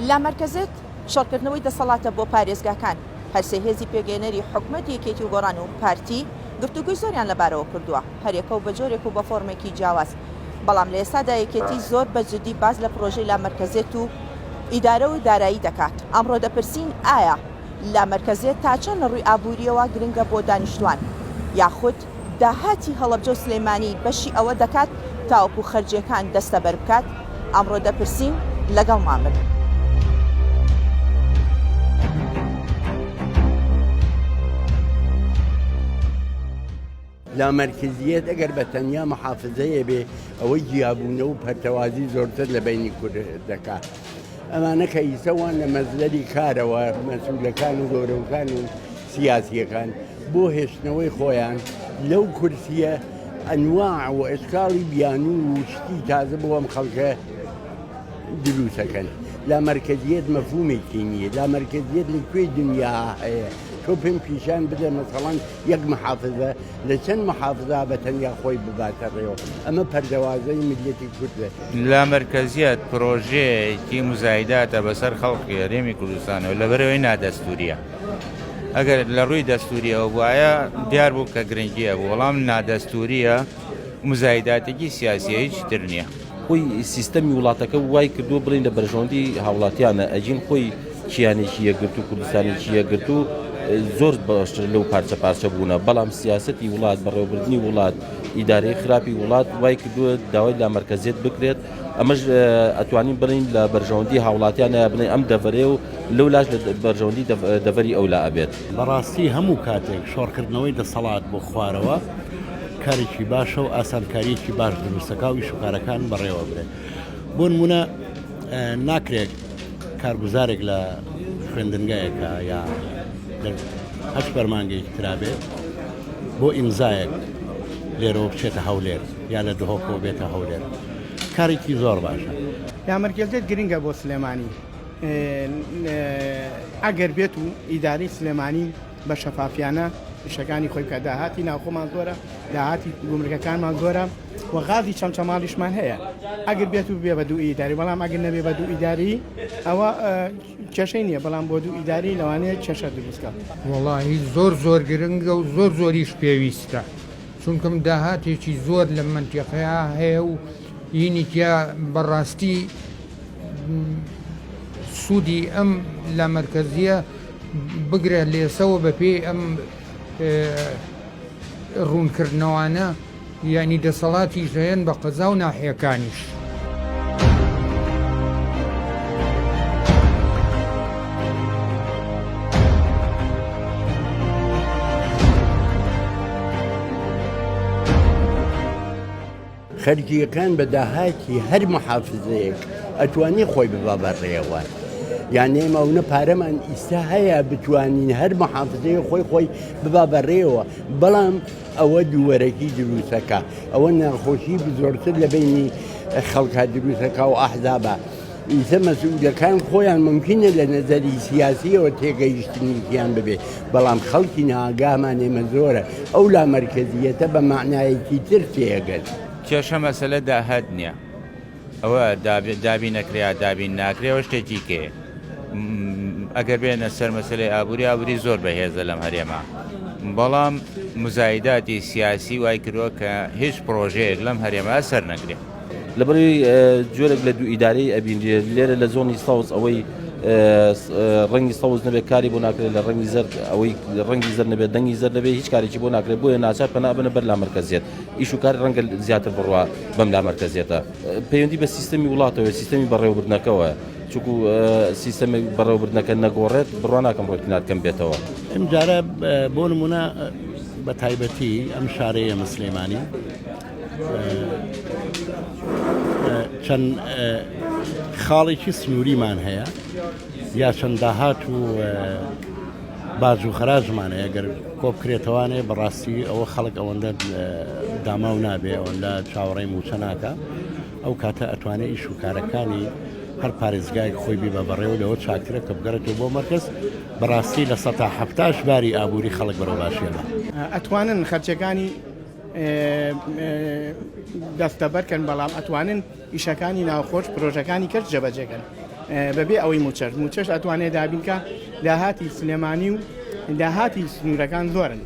لامەرکەزێت شۆڕکردنەوەی دەسەڵاتە بۆ پارێزگاکان، هەرسێ هێزی پێکهێنەری حکومەت یەکێتی و گۆڕان و پارتی گفتوگۆی زۆریان لەبارەوە کردووە، هەریەکە و بە جۆرێک و بە فۆرمێکی جیاواز، بەڵام لە ئێستادا یەکێتی زۆر بە جدی باس لە پرۆژەی لامەرکەزێت و ئیدارە و دارایی دەکات، ئەمڕۆ دەپرسین ئایا لامەرکەزێت تا چەند لە ڕووی ئابوورییەوە گرنگە بۆ دانیشتوان؟ یاخود داهاتی هەڵەبجە و سلێمانی بەشی ئەوە دەکات تاوەکو خەرجییەکان دەستەبەر بکات؟ ئەمڕۆ دەپرسین، لەگەڵمان بن. لامەرکزیەت ئەگەر بە تەنیا محافزەیە بێ ئەوەی جیابوونە و پەرتەوازی زۆرتر لە بەینی کورد دەکا. ئەمانە کە ئیسە وان لە مەزلەری کارەوە مەسئولەکان و گەورەکان و سیاسیەکان بۆ هێشتنەوەی خۆیان لەو کورسیە ئەنواع و ئەشکاڵی بیانوو و شتی تازە بۆ ئەم خەڵکە دروستەکەن. لامەرکەزیەت مەفهومێکی نییە. لامەرکەزیەت لە کوێی دنیا هەیە؟ تۆ پێم پیشان بدە مەسەڵەن یەک محافزە لە چەند محافزا بە تەنیا خۆی بباتە ڕێوە. ئەمە پەردەوازەی میللەتی کوردە. لامەرکەزیەت پرۆژەیەکی موزایداتە بەسەر خەڵکی هەرێمی کوردستانەوە لەبەرئەوەی نادەستوریە. ئەگەر لە ڕووی دەستوریەوە بوایە دیار بوو کە گرنگی هەبوو بەڵام نادەستوریە موزایداتێکی سیاسیە هیچ تر نییە. خۆی سیستەمی وڵاتەکە وای کردووە بڵێین لە بەرژەوەندی هاوڵاتیانە ئەگین خۆی کیانێکی یەکگرتوو کوردستانێکی یەکگرتوو زۆر باشتر لەو پارچە پارچە بوونە بەڵام سیاسەتی وڵات بەڕێوەبردنی وڵات ئیدارەی خراپی وڵات وای کردووە داوای لامەرکەزیەت بکرێت ئەمەش ئەتوانین بڵین لە بەرژەوەندی هاوڵاتیانە بڵێن ئەم دەڤەرێ و لەو لاش لە بەرژەوەندی دەڤەری ئەولا ئەبێت. بەڕاستی هەموو کاتێک شۆڕکردنەوەی دەسەڵات بۆ خوارەوە کارێکی باشە و ئاسانکاریەکی باش دروستەکا و ئیش و کارەکان بەڕێوە برێ بۆ نمونە ناکرێت کارگوزارێک لە خوێندنگایەکە یا هەر فەرمانگەیەکی ترابێ بۆ ئیمزایەک لێرەوە بچێتە هەولێر یا لە دهۆکەوە بێتە هەولێر کارێکی زۆر باشە. لامەرکەزیەت گرنگە بۆ سلێمانی ئەگەر بێت و ئیدارەی سلێمانی بە شەفافیانە ئیشەکانی خۆی بکات داهاتی ناوخۆمان زۆرە داهاتی گومرگەکانمان زۆرە و غازی چەمچەماڵیشمان هەیە ئەگەر بێت و بێ بە دوو ئیداری بەڵام ئەگەر نەبێ بە دوو ئیداری ئەوە کێشەی نییە بەڵام بۆ دوو ئیداری لەوانەیە کێشە دروستکە. وەڵاهی زۆر زۆر گرنگە و زۆر زۆریش پێویستە چونکم داهاتێکی زۆر لەم مەنتیقەیە هەیە و یینی تیا بەڕاستی سوودی ئەم لامەرکەزیە بگرە لێسەوە بە پێی ئەم ڕوونکردنەوانە یانی دەسەڵاتیش هەیەن بە قەزا و ناحیەکانیش. خەرجییەکان بە داهاتی هەر محافزەیەک ئەتوانی خۆی ببا بە ڕێوە. یان ئێمە ئەونە پارەمان ئیستا هەیە بتوانین هەر محافزەیە خۆی خۆی ببا بە ڕێوە بەڵام ئەوە دووەرەکی دروستەکە ئەوە ناخۆشی زۆرتر لە بینی خەڵکە دروستەکە و ئەحزابە ئیسە مەسئولەکان خۆیان ممکنە لە نەزەری سیاسیەوە تێگەیشتنێکیان ببێ بەڵام خەڵکی ناگامان ئێمە زۆرە ئەو لامەرکەزیەتە بە مەعنایەکی تر تێگەن. کێشە مەسەلە داهات نیە ئەوە دابین نەکرێ یا دابین ناکرێ ئەوە شتێکی کەیە ئەگەر بێنە سەر مەسەلەی ئابووری ئابووری زۆر بەهێزە لەم هەرێمە بەڵام مزایداتی سیاسی وای کردووە کە هیچ پرۆژەیەک لەم هەرێمە سەر نەگرێ. لەبەرئەوەی جۆرێک لە دوو ئیدارەی ئەبینرێت لێرە لە زۆنی سەوز ئەوەی ڕەنگی سەوز نەبێت کاری بۆ ناکرێت لە ڕەنگی زەرد ئەوەی ڕەنگی زەرد نەبێت دەنگی زەرد نەبێت هیچ کارێکی بۆ ناکرێت بۆیە ناچار پەنا بنە بەر لامەرکەزیەت ئیش و کار ڕەنگە زیاتر بڕوا بەم لامەرکەزیەتە پەیوەندی بە سیستەمی وڵاتەوە سیستەمی بەڕێوەبردنەکەوە چونکو سیستەمی بەڕێوەبردنەکە نەگۆڕێت بڕوا ناکەم ڕۆتینات کەم بێتەوە. ئەمجارە بۆ نمونە بە تایبەتی ئەم شارەی ئێمە سلێمانی چەند خاڵێکی سنووریمان هەیە یا چەند داهات و باج و خەراجمان هەیە گەر کۆبکرێتەوانێ بەڕاستی ئەوە خەڵک ئەوەندە داماو نابێ ئەوەندە چاوەڕێی موچە ناکە ئەو کاتە ئەتوانێت ئیش و کارەکانی هەر پارێزگایەک خۆی بی بە بەڕێوە لەوە چاکترە کە بگەڕێتەوە بۆ مەرکەز بەڕاستی لە سەتا حەفتاش باری ئابووری خەڵک بەرەو باشیەبا. ئەتوانن خەرجیەکانی دەستەبەر کەن بەڵام ئەتوانن ئیشەکانی ناوخۆش پرۆژەکانی کەش جێبەجێکەن. بەبێ ئەوەی موچەش موچەش ئەتوانێت دابینکە داهاتی سلێمانی و داهاتی سنوورەکان زۆرن.